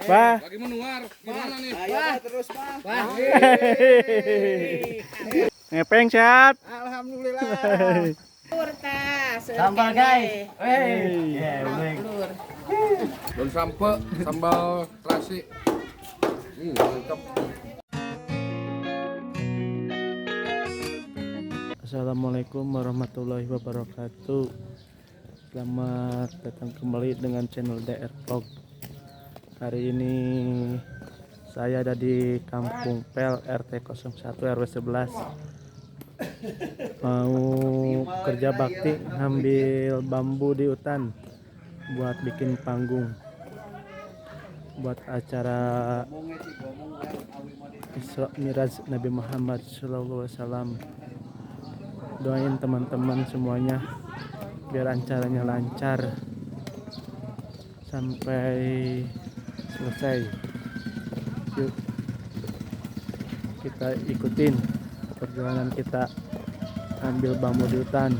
Bah. Lagi menuar. Gimana nih? Ayo terus, Pak. Ngepeng sehat. Alhamdulillah. Sambal guys. Daun sampe, sambal terasi. Mantap. Assalamualaikum warahmatullahi wabarakatuh. Selamat datang kembali dengan channel DR Vlog. Hari ini saya ada di Kampung Pel RT 01 RW 11. Mau kerja bakti ngambil bambu di hutan buat bikin panggung buat acara Isra Miraj Nabi Muhammad Sallallahu Alaihi Wasallam. Doain teman-teman semuanya biar acaranya lancar sampai selesai. Yuk kita ikutin perjalanan kita ambil bambu di hutan.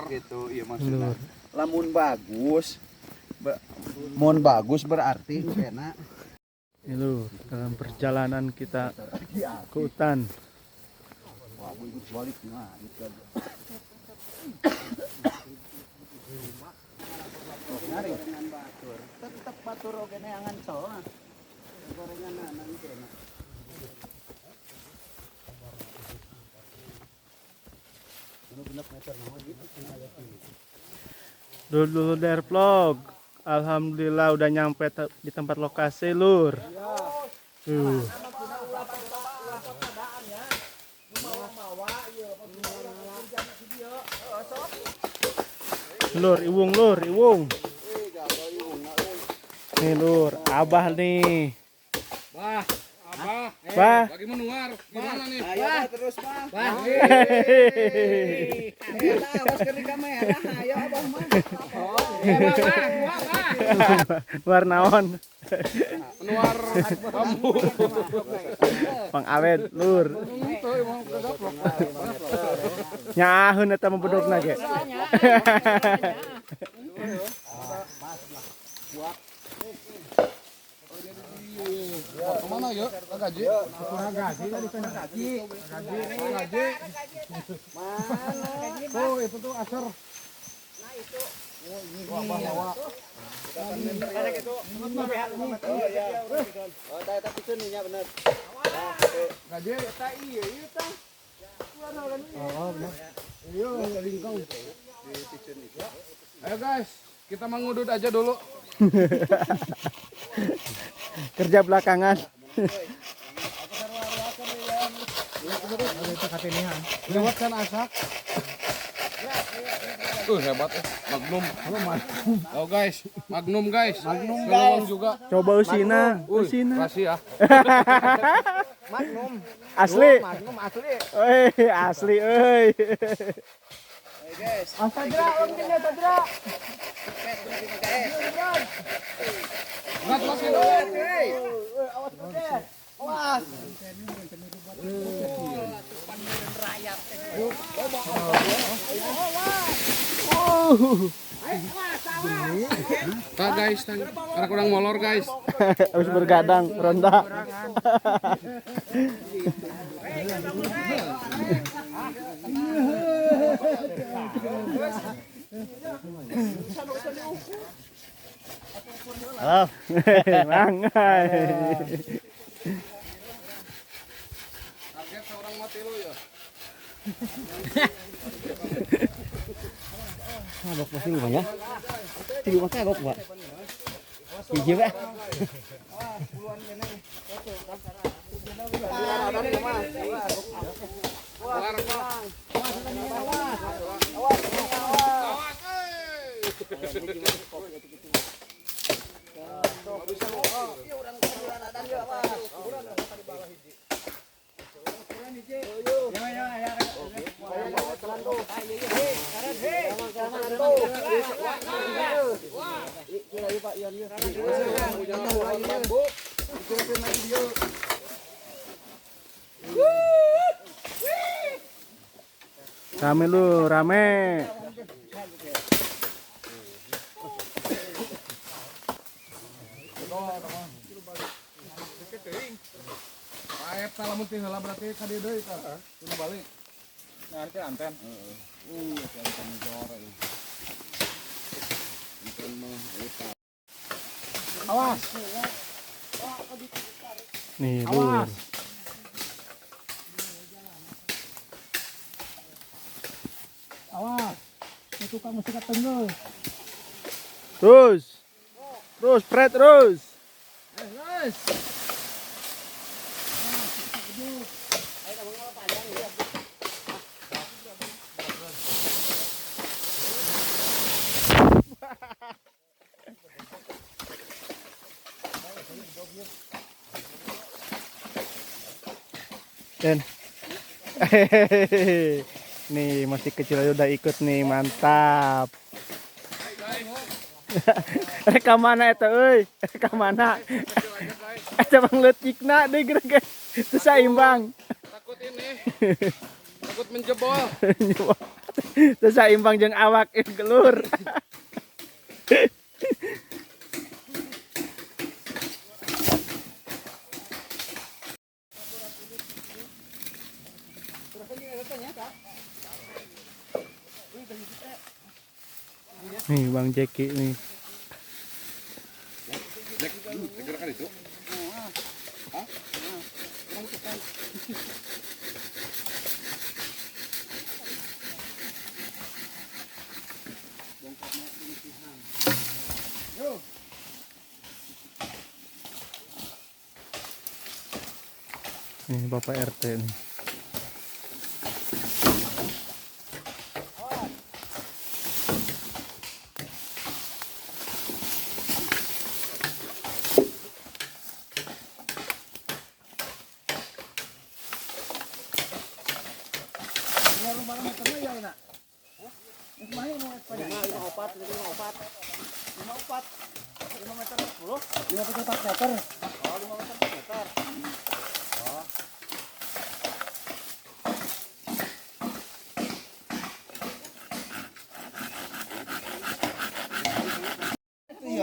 Gitu, iya maksudnya. Lamun bagus, mun bagus berarti enak. Ini dalam perjalanan kita ke hutan. Tetep batur oge neangan soa. Gorengan anan kena. Dulu DR Vlog. Alhamdulillah udah nyampe di tempat lokasi lur. Tuh. Lur, iwung lur, iwung. Nih lur, abah nih. Bah, abah. Bah. Lagi menuar. Gimana nih? Ayo terus, Pak. Awas ke kamera, ayo abah mah. Luar naon? Menuar bambu. Pangawet lur. Nyaahun eta mah bedogna ge. Kemana ya? Gaji? Gaji. Gaji. Tuh itu tuh asar. Nah itu. Oh, tapi nya bener. Gaji. Oh, bener. Iya, lingkung. Ayo guys, kita mengudut aja dulu. Kerja belakangan. Lewat kan asak. Hebat Magnum. Oh guys, Magnum guys. Magnum guys. Juga. Coba usina, usina. Kasih ya. Magnum. Asli. Magnum asli. Oi, asli euy. Guys. Astadra, orangnya Astadra. Berat masih dong. Awas pedes. Awas. Nah guys, karena kurang molor guys. Habis bergadang ronda. Halo. Mang. Target seorang mati lo ya. Kagok pasti rumahnya. Tiga mah kagok, Pak. Hiji Pak. Kelar, Pak. Awas. Rame lu, rame. Paep lamun teh heula berarti ka dieu deui tah. Kudu balik. Nah, ke anten. Heeh. Anten jor euy. Anten mah eta. Awas. Nih, lur. Awas. Itu kamu sikat tenggel. Terus. Terus, Fred, terus. Guys. Dan nih masih kecil aja udah ikut nih, mantap. Rek ka mana eta euy? Rek ka mana? Eta bang leutikna deui geura Teu saimbang. Takut ini. Takut menjebol. Teu saimbang jeung awak ieu gelur. Nih Bang Jeki nih. Jack, gerakan itu. Hah? Nih Bapak RT nih.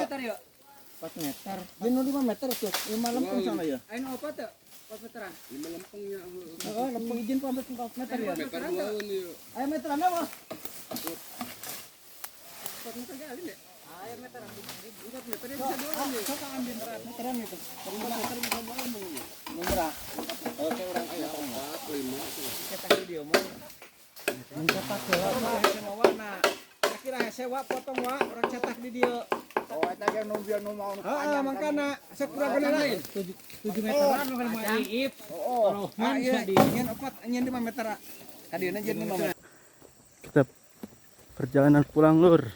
Meter ya? 4 meter. Ini 5 meter tuh. 5 lempeng sana ya. Ayo opat ya? 4 meteran. 5 lempengnya. Heeh, lempeng izin 4 meter ya. Meter duaan ieu. Ayo meteran apa? 4 meter ge alin deh. Ayo meteran. 4 meter bisa dua ya. Sok ambil meteran itu. 4 meter bisa dua Murah. Oke, urang aya 4 5. Cetak di dieu mah. Mencetak heula hese mawana. Kira-kira hese wa potong wa urang cetak di dieu. Oh, eta ge nu bieu nu mau nu Heeh, mangkana sok kurang lain. 7 meteran nu mah iip. Oh, ah iya, nyen opat nyen 5 meter. Kadieuna nyen 5 meter. Kita perjalanan pulang lur.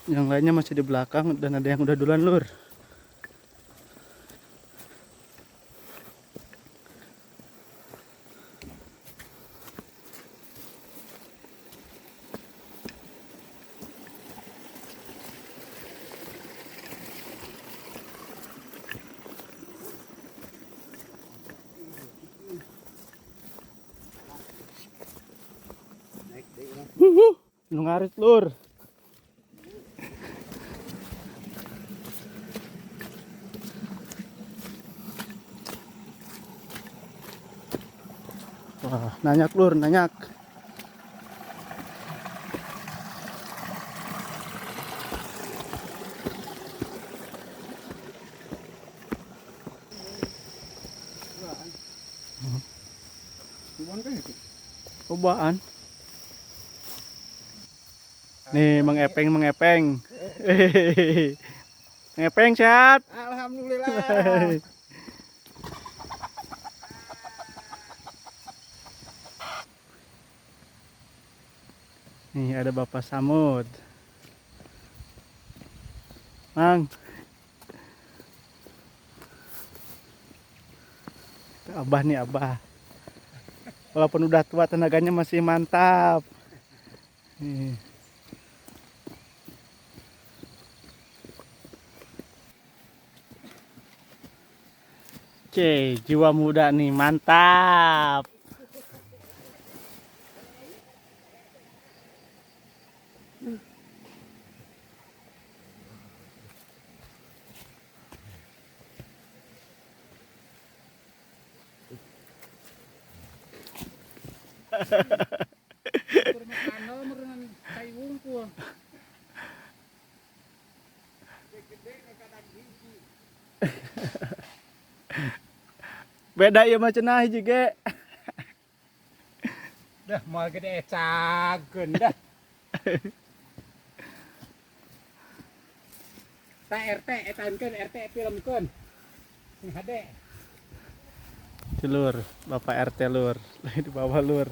Yang lainnya masih di belakang dan ada yang udah duluan lur. Wuh, nu ngarit lur. Wah, nanyak lur, nanyak. Cobaan. Nih, Mang Epeng, Mang Epeng. Mang Epeng sehat. Alhamdulillah. Nih ada Bapak Samud. Mang. Itu Abah nih, Abah. Walaupun udah tua tenaganya masih mantap. Nih. Oke, jiwa muda nih, mantap. Beda ieu mah cenah hiji ge. Dah moal gede cageun dah. Ta RT etankeun RT filmkeun. Sing hade. Lur, Bapak RT lur, di bawah lur.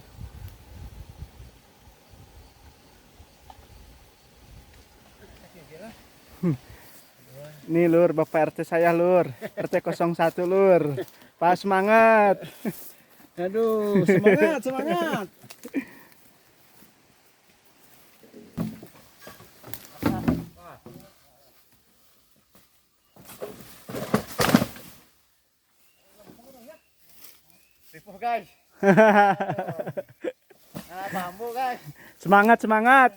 Nih lur, Bapak RT saya lur, RT 01 lur. Pak semangat. Aduh, semangat, semangat. Ripuh guys. Nah, bambu guys. Semangat, semangat.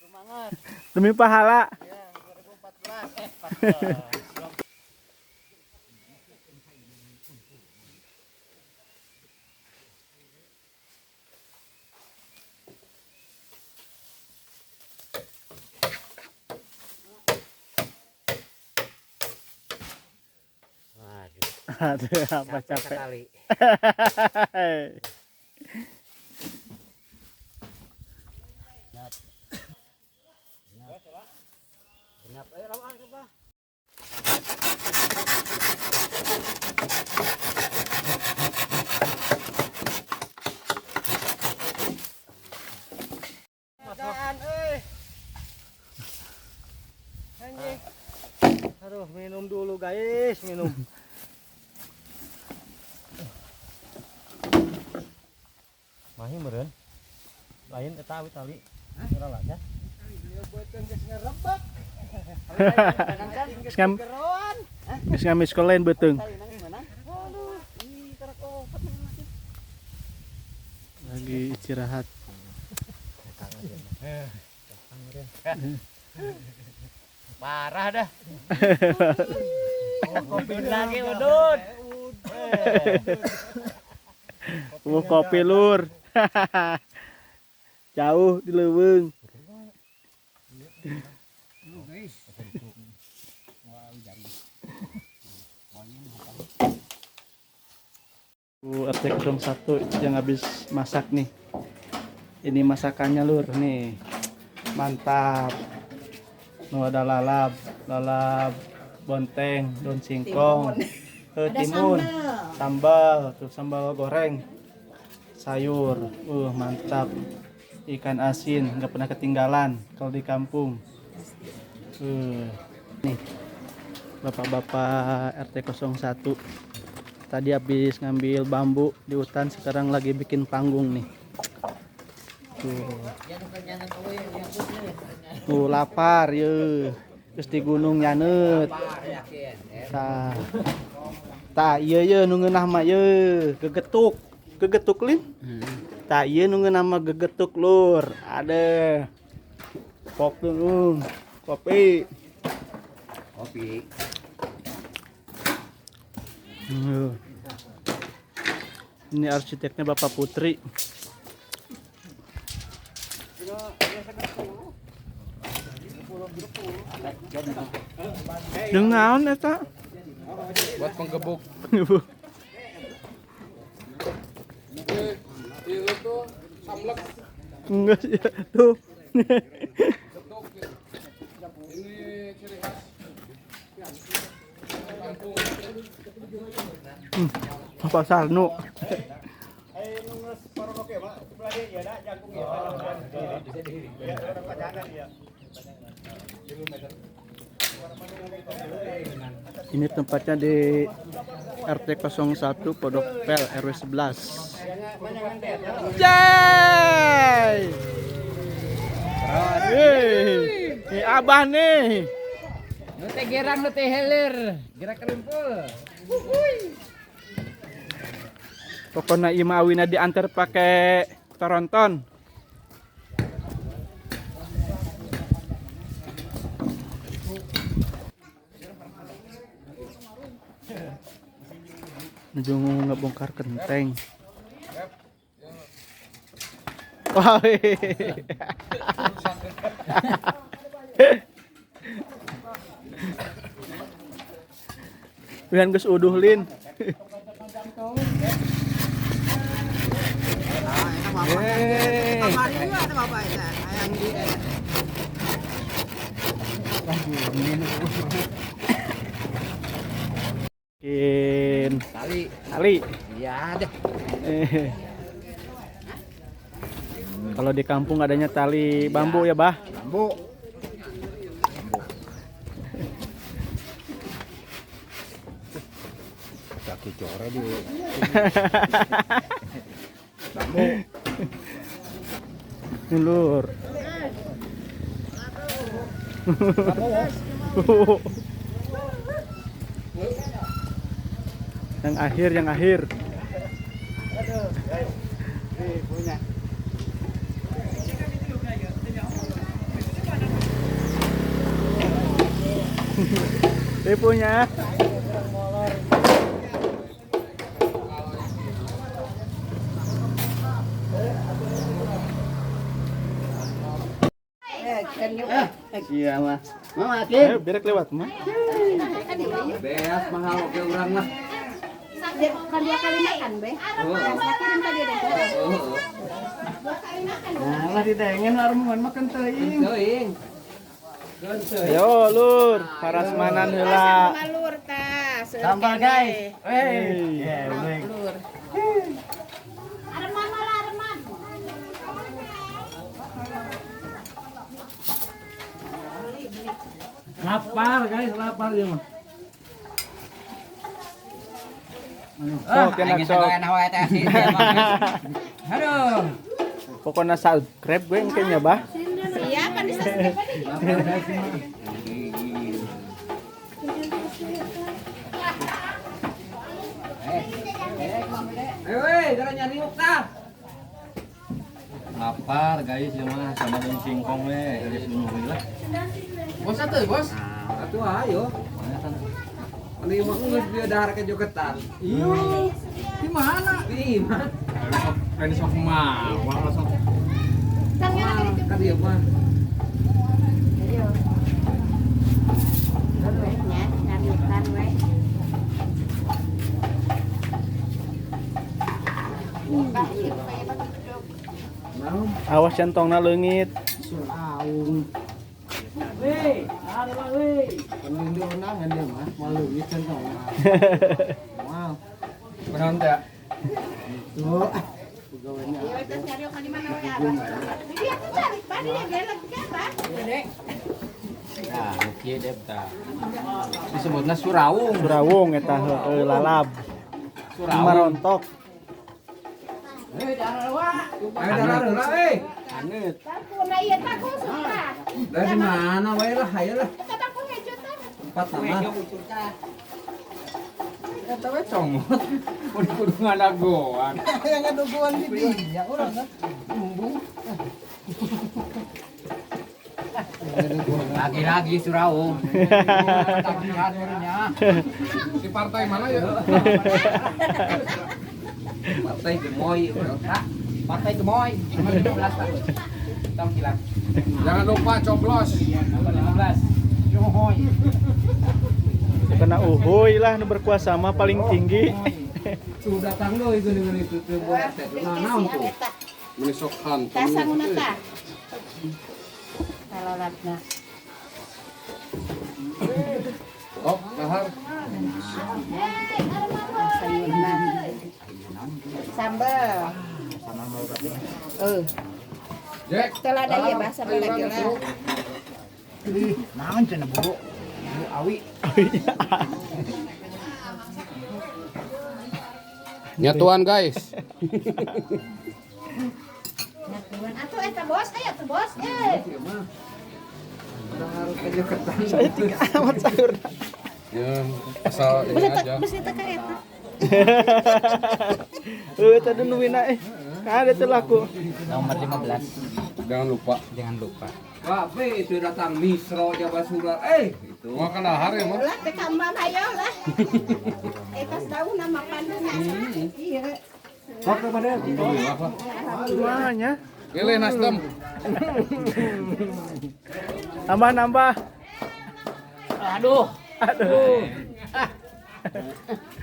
Semangat. Demi pahala. Ya, 2014. 14. Aduh, apa capek. Sekali. Genap. Ayo lawan coba. Makan euy. Anjing. Aduh, minum dulu guys, minum. Mahi meureun. Lain eta awi tali. Ora lah ya. Geus ngamis lain beuteung. Lagi istirahat. Parah dah. Kopi lagi udut. Kopi lur. Jauh di leuweung. RT 01 yang habis masak nih. Ini masakannya lur nih. Mantap. Nu ada lalap, lalap bonteng, daun singkong, timun, sambal, tuh sambal goreng, sayur. Mantap. Ikan asin nggak pernah ketinggalan kalau di kampung. Nih bapak-bapak RT 01 tadi habis ngambil bambu di hutan, sekarang lagi bikin panggung nih. Tuh. Tuh lapar ye. Terus di gunung nyanet. Tah. Tah ieu ye nu ngeunah mah ye, gegetuk. Gegetuk lin. Tah ieu nu ngeunah mah gegetuk lur. Ada. Kopi kopi. Kopi. Ini arsiteknya Bapak Putri. Dengan eta Buat penggebuk. Penggebuk. Itu samlek. Enggak sih, tuh. Ini ciri khas kampung. Bapak Sarno. Ini tempatnya di RT 01 Pondok Pel RW 11. Jai. Hei, ini abah nih. Nu teh gerang nu teh heler, gerak kerimpul. Pokoknya ima awina diantar pakai toronton. Nuju ngebongkar kenteng. Wah. Wihan geus uduh lin. Kamari juga ada bapak eta, ayang di. Bikin Tali. tali. Iya deh. Kalau di kampung adanya tali bambu ya, Bah? Bambu. Kaki core di. Bambu. Lur. Yang akhir, yang akhir. Ini punya. Iya mah. Mama Ayo, biar lewat mah. Beas mahal oke urang mah. Kan dua kali makan, Be. Kirim tadi deh. Dua kali makan. Nah, lah didengen armungan makan teuing. Teuing. Ayo, lur, parasmanan heula. Lur tah. Sambal guys. Hey. Lur. Areman malah areman. Lapar guys, lapar dia mah. Sok, enak sok. Aduh. Pokoknya subscribe gue engke nya, Bah. Siapa di subscribe Ayo weh, darah nyari tah. Lapar guys, ya mah sama daun singkong we, geus nungguin lah. Bos atuh, bos. Atuh ayo. Ini mah geus bieu dahar ke jogetan. Iya. Di mana? Di mana? Ini sok mah, wah sok. Kan ieu mah. Ayo. Nya nyariukan we. Awas centongna leungit. Suraung. Weh, ada mah weh. Penting undangan dia mah, malu gitu centong. Wow. Kunaon teh? Itu ah pegawainya. Iya, terus nyariukan di mana we abah? Dia tuh cari badi ya gelek ke abah. Nah, kieu deh tah. Disebutna suraung. Surawung eta heueuh lalab. Suraung. Marontok. Ayo darah heula euy. Anget. Tangkuna ieu tangkul suka. Dari mana wae lah, ayo lah. Eta tangkul hejo tah. Empat nama. Eta we comot. Kudu kudu ngadagoan. Yang ngaduguan di dia urang kan. Embung. Lagi-lagi suraung. Di partai mana ya? Partai Gemoy, Partai Gemoy. 15 tahun. Tong hilang. Jangan lupa coblos. 15. Gemoy. Kena uhuy lah nu berkuasa mah paling tinggi. Tuh datang deui geuning itu tuh buat teh. Nah, naon tuh? Meni sok hantu. Tah sanguna tah. Kalalatna. Oh, dahar. Sayurna. Sambel. Jack. Telada ieu bah sambel lagi lah. Naon cenah buru? Buru awi. Nyatuan guys. Nyatuan atuh eta bos, aya tuh bos. Eh. Saya tiga amat sayur. Ya, asal ini aja. Bos eta ka eta. Heuh tadi nu wina eh. Ada teu laku. Nomor 15. Jangan lupa. Jangan lupa. Wah, be, itu datang Misro Jawa Surat. Itu. Mau kan dahar ya, mah. Lah teh kamban ayo lah. Eta daun nama panduna. Iya. Semuanya. Pilih Nasdem. Nambah-nambah. Aduh. Aduh.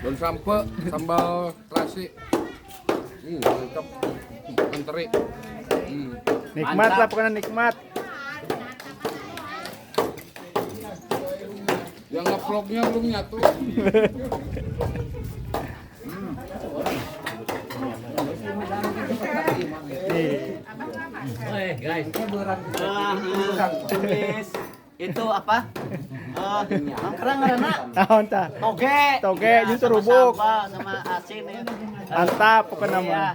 Daun sampe, sambal terasi. Mantap. Menteri. Nikmat lah pokoknya nikmat. Yang ngevlognya belum nyatu. Guys. Tumis itu apa? Kerang karena Naon tah? toge. Toge jeung terubuk. Sama asin ya. Mantap pokoknya mah.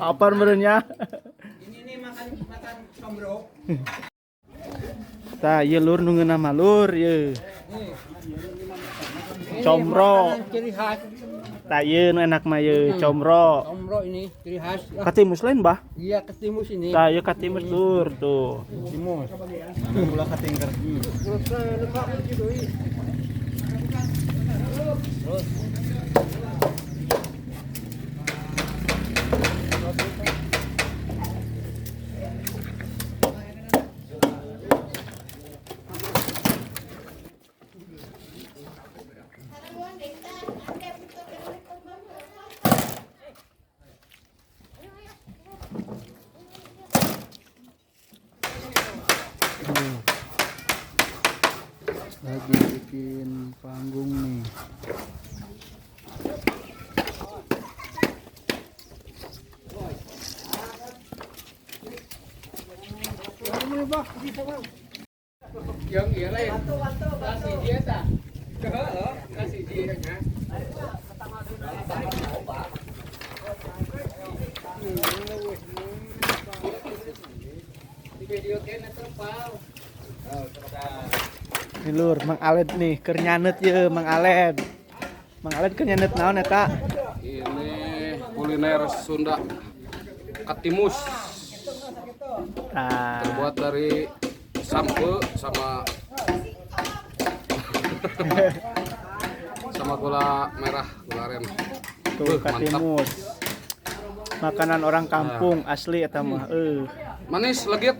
Apa merenya? Ini nih makan makan combro. Tah ieu lur nu ngeunah mah lur ieu. Combro. Ciri khas. Tah ieu nu enak mah ieu combro. Combro ini ciri khas. Katimus lain bah? Iya ketimus ini. Tah ieu katimus lur tuh. Ketimus. Gula katingker. Lagi bikin panggung nih. Yang iya lain. Kasih dia ta. Kasih dia nya. Di video kena terpal. Ini lur, Mang Aled nih, keur nyanet ye Mang Aled. Mang Aled keur nyanet naon eta? Ini kuliner Sunda katimus. Tah. Terbuat dari sampe sama sama gula merah, gula aren. Tuh katimus. Makanan orang kampung asli eta mah. Manis, legit.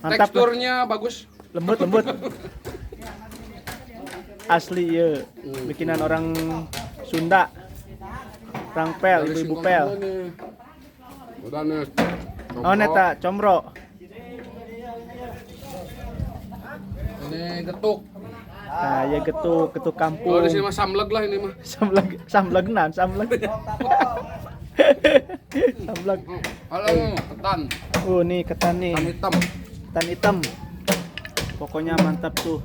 Mantap. Teksturnya bagus. Lembut lembut. Asli ye, bikinan orang Sunda. Orang pel, ibu-ibu pel. Udah nih. Oh neta, combro. Ini getuk. Nah, ya getuk, getuk kampung. Kalau di sini mah samleg lah ini mah. Samleg, samleg nan, samleg. Samleg. Halo, ketan. Oh, nih ketan nih. Ketan hitam. Ketan hitam. Pokoknya mantap tuh.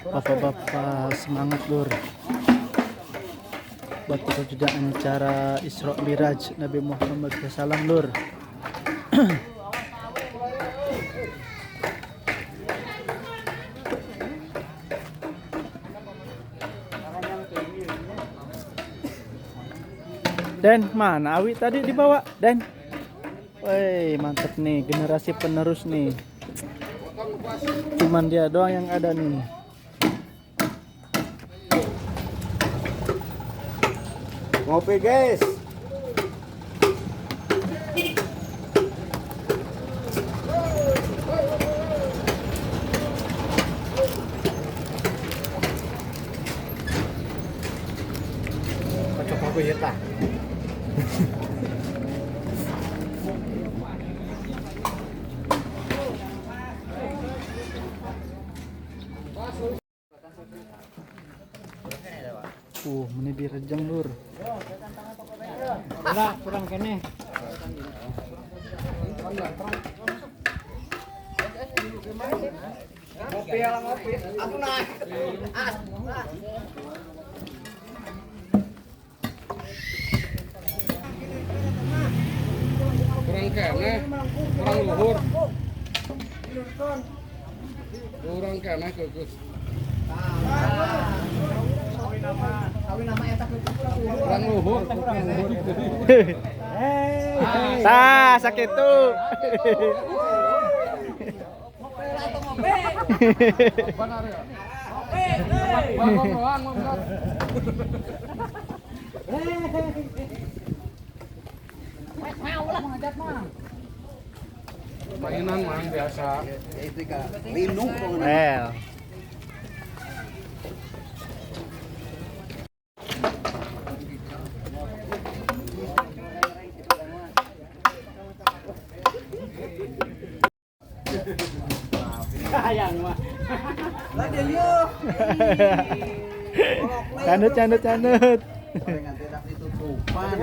Bapak-bapak semangat lur. Buat perwujudan acara Isra Miraj Nabi Muhammad SAW lur. Den, mana Awi tadi dibawa? Den. Woi, mantep nih generasi penerus nih. Cuman dia doang yang ada nih. Ngopi guys. Kocok aku ya tah. Ini direjeng lur. Udah kurang kene. Ngopi lah ngopi. Aku naik. Kurang kene, kurang luhur. Kurang kene kekus. Kurang luhur, kurang luhur. Tah, sakitu. Benar ya. Bagong doang mah benar. Mau lah ngajak mah. Mainan mang biasa. Itu ka linu pokoknya. Well. Sayang mah. Lah dia yeuh. Canut canut canut. Gorengan tidak ditutupan.